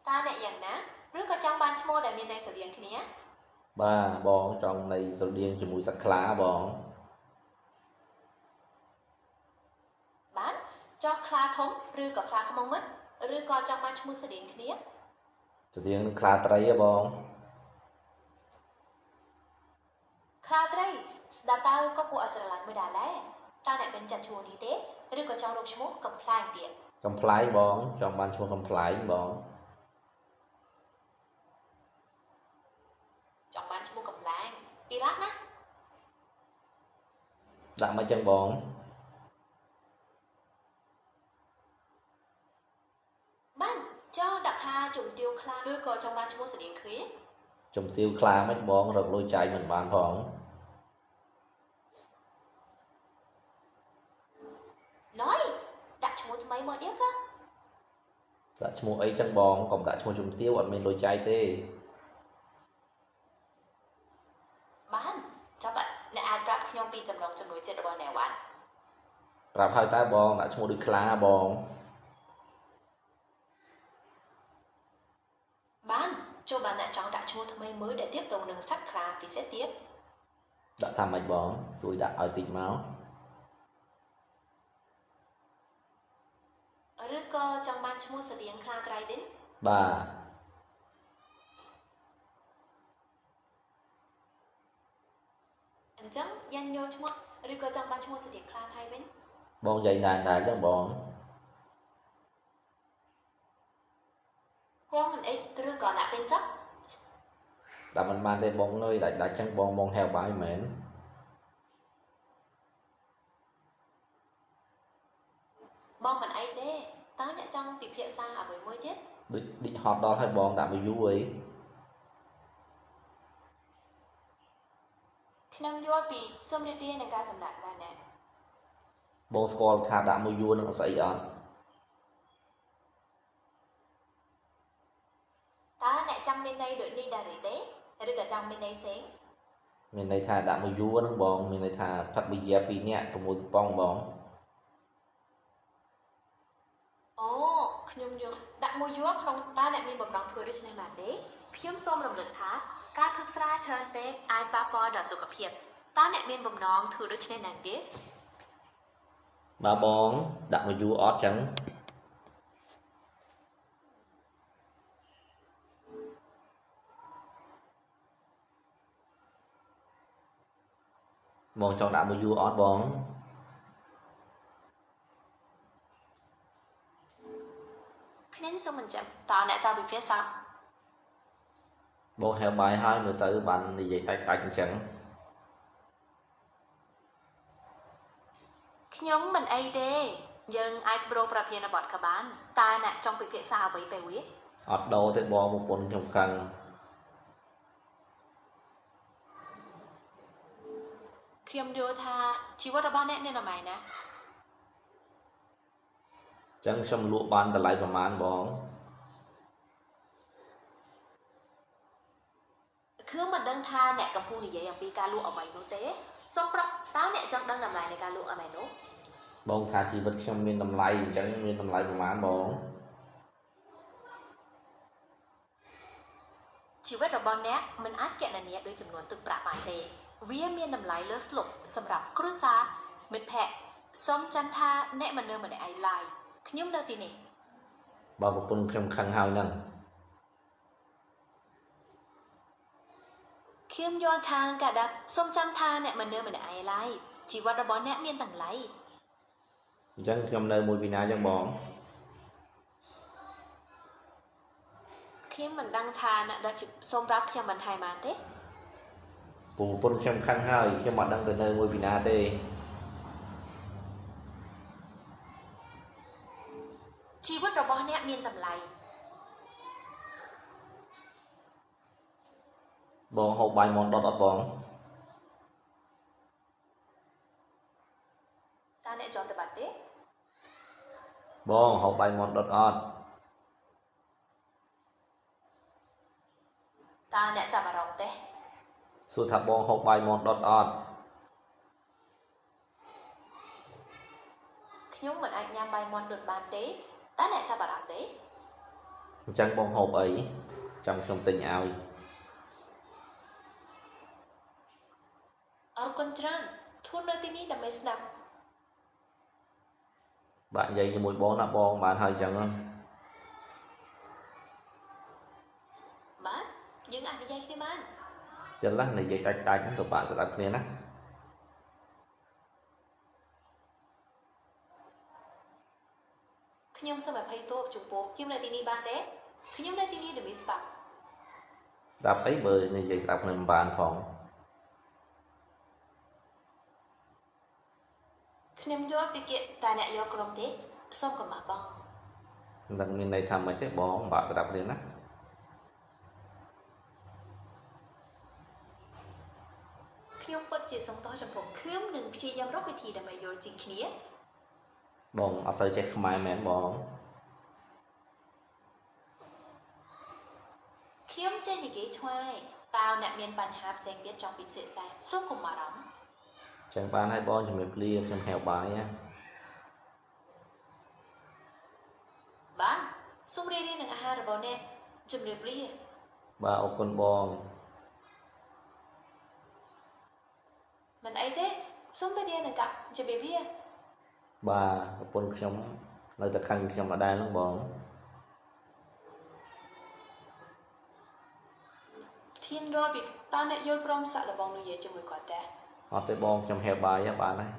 តើអ្នកយ៉ាងណាឬក៏ចង់បានឈ្មោះដែលមានន័យស្រដៀងគ្នា បាទបងចង់នៃស្រដៀងជាមួយសត្វខ្លាបង បានចោះខ្លាធំឬក៏ខ្លាខ្មុំមិត្តឬក៏ចង់បានឈ្មោះស្រដៀងគ្នា ស្រដៀងនឹងខ្លាត្រីហ៎បង ខ្លាត្រីស្ដាប់តើក៏គួរឲ្យស្រឡាញ់មួយដែរដែរតើអ្នកពេញចិត្តឈ្មោះនេះទេឬក៏ចង់រកឈ្មោះកំប្លែងទៀត កំប្លែងបងចង់បានឈ្មោះកំប្លែងបង ចង់បានឈ្មោះកំប្លែងពីរ៉ាស់ណា ដាក់មកចឹងបង បានចោះដាក់ថាជំទាវខ្លាឬក៏ចង់បានឈ្មោះស្រដៀងគ្នា ជំទាវខ្លាមិនបងរកលុយចាយមិនបានផង ណយដាក់ឈ្មោះថ្មីមកទៀតក៏ ដាក់ឈ្មោះអីចឹងបងកុំដាក់ឈ្មោះជំទាវអត់មានលុយចាយទេ បានចាប់អ្នកអាចប្រាប់ខ្ញុំពីចំណងចំណូលចិត្តរបស់អ្នកបាន ប្រាប់ហើយតើបងដាក់ឈ្មោះដូចខ្លាបង បានចូលបានអ្នកចង់ដាក់ឈ្មោះថ្មីមួយដែលទាបតងនឹងសត្វខ្លាពិសេសទៀត ដាក់ថាម៉េចបងជួយដាក់ឲ្យតិចមក ឬក៏ចង់បានឈ្មោះស្រដៀងខ្លាត្រៃដិន បាទ អញ្ចឹងយ៉ាញ់យកឈ្មោះឬក៏ចង់បានឈ្មោះស្រដៀងខ្លាថៃវិញ បងយាយណានដែរចឹងបង គងមិនអិចឬក៏ដាក់ពេញសឹក ដាក់មិនបានទេបងអើយដាច់ដាច់ចឹងបងបងហែវបាយមែន បងមិនអីទេតើអ្នកចង់ពិភាក្សាអ្វីមួយទៀត ដូចឌិចហត់ដល់ហើយបងដាក់មកយូរអី ខ្ញុំយល់ពីសូមរីករាយនឹងការសម្ដែងបានណា បងស្គាល់ថាដាក់មកយូរនឹងស្អីអត់ តើអ្នកចង់មានន័យដូចនេះដែរឬទេឬក៏ចង់មានន័យផ្សេង មានន័យថាដាក់មកយូរហ្នឹងបងមានន័យថាផឹកប៊ីយ៉ា2នាក់6កំប៉ុងបង អូខ្ញុំយល់ដាក់មួយយួរក្នុងតើអ្នកមានបំណងធ្វើដូច្នេះបានទេខ្ញុំសូមរំលឹកថាការផឹកស្រាច្រើនពេកអាចប៉ះពាល់ដល់សុខភាពតើអ្នកមានបំណងធ្វើដូច្នេះណាស់ទេ បាទបងដាក់មកយូរអត់ចឹងបងចង់ដាក់មកយូរអត់បង ខ្ញុំសូមបញ្ជាក់តើអ្នកចង់ពិភាក្សា បងហែវបាយហើយមើលទៅបាននិយាយដាច់ដាច់អញ្ចឹង ខ្ញុំមិនអីទេយើងអាចប្រូប្រធានបទក៏បានតើអ្នកចង់ពិភាក្សាអ្វីពេលវា អត់ដូរទេបងប្រពន្ធខ្ញុំខឹង ខ្ញុំយល់ថាជីវិតរបស់អ្នកនៅតម្លៃណា ចឹងខ្ញុំលក់បានតម្លៃប្រហែលបង គឺមិនដឹងថាអ្នកកំពុងនិយាយអំពីការលក់អ្វីនោះទេសូមប្រាប់តើអ្នកចង់ដឹងតម្លៃនៃការលក់អ្វីនោះ បងថាជីវិតខ្ញុំមានតម្លៃអញ្ចឹងមានតម្លៃប្រហែលបង ជីវិតរបស់អ្នកមិនអាចគណនាដោយចំនួនទឹកប្រាក់បានទេវាមានតម្លៃលើសលប់សម្រាប់គ្រួសារមិត្តភ័ក្តិសូមចាំថាអ្នកមិននៅម្នាក់ឯងឡើយខ្ញុំនៅទីនេះ បើប្រពន្ធខ្ញុំខឹងហើយហ្នឹង ខ្ញុំយល់ថាការដាក់សូមចាំថាអ្នកមិននៅម្នាក់ឯងឡើយជីវិតរបស់អ្នកមានតម្លៃ អញ្ចឹងខ្ញុំនៅមួយពីណាអញ្ចឹងបង ខ្ញុំមិនដឹងថាអ្នកដែលសូមប្រាប់ខ្ញុំបន្ថែមបានទេ ពូប្រពន្ធខ្ញុំខឹងហើយខ្ញុំអត់ដឹងទៅនៅមួយពីណាទេ ជីវិតរបស់អ្នកមានតម្លៃ បងហូបបាយមាន់ដុតអត់បង តើអ្នកចង់ទៅបាត់ទេ បងហូបបាយមាន់ដុតអត់ តើអ្នកចាប់អារម្មណ៍ទេ សួរថាបងហូបបាយមាន់ដុតអត់ ខ្ញុំមិនអាចញ៉ាំបាយមាន់ដុតបានទេតើអ្នកចាប់អារម្មណ៍ទេ អញ្ចឹងបងហូបអីចាំខ្ញុំទិញឲ្យ អរគុណច្រើនខ្ញុំនៅទីនេះដើម្បីស្ដាប់ បាក់និយាយជាមួយបងណាបងបានហើយអញ្ចឹងហ៎ បាទយើងអាចនិយាយគ្នាបាន ចិលណានិយាយដាច់ដាច់ហ្នឹងពិបាកស្ដាប់គ្នាណា ខ្ញុំសូមអភ័យទោសចំពោះខ្ញុំនៅទីនេះបានទេខ្ញុំនៅទីនេះដើម្បីស្ដាប់ ស្ដាប់អីបើនិយាយស្ដាប់គ្នាមិនបានផង ខ្ញុំយល់ពីគេតែអ្នកយកក្រុមទេសូមកុំបះបង់ មិនដឹងមានន័យថាម៉េចទេបងពិបាកស្ដាប់គ្នាណា ខ្ញុំពិតជាសូមទោសចំពោះខ្ញុំនឹងព្យាយាមរកវិធីដើម្បីយល់ជាងគ្នា បងអត់សូវចេះខ្មែរមែនបង ខ្ញុំចេះនិយាយឆ្ងាយតើអ្នកមានបញ្ហាផ្សេងទៀតចង់ពិភាក្សាសូមកុំបារម្ភ ចឹងបានហើយបងជំរាបលាខ្ញុំហៅបាយណា បាទសូមរីករាយនឹងអាហាររបស់អ្នកជំរាបលា បាទអរគុណបង មិនអីទេសូមរីករាយនឹងកាប់ជំរាបលា បាទប្រពន្ធខ្ញុំនៅតែខឹងខ្ញុំដដែលហ្នឹងបង ធានរាល់ពីតើអ្នកយល់ព្រមសាក់លបងនិយាយជាមួយគាត់ទេ អត់ទេបងខ្ញុំហៅបាយហ៎បានហើយ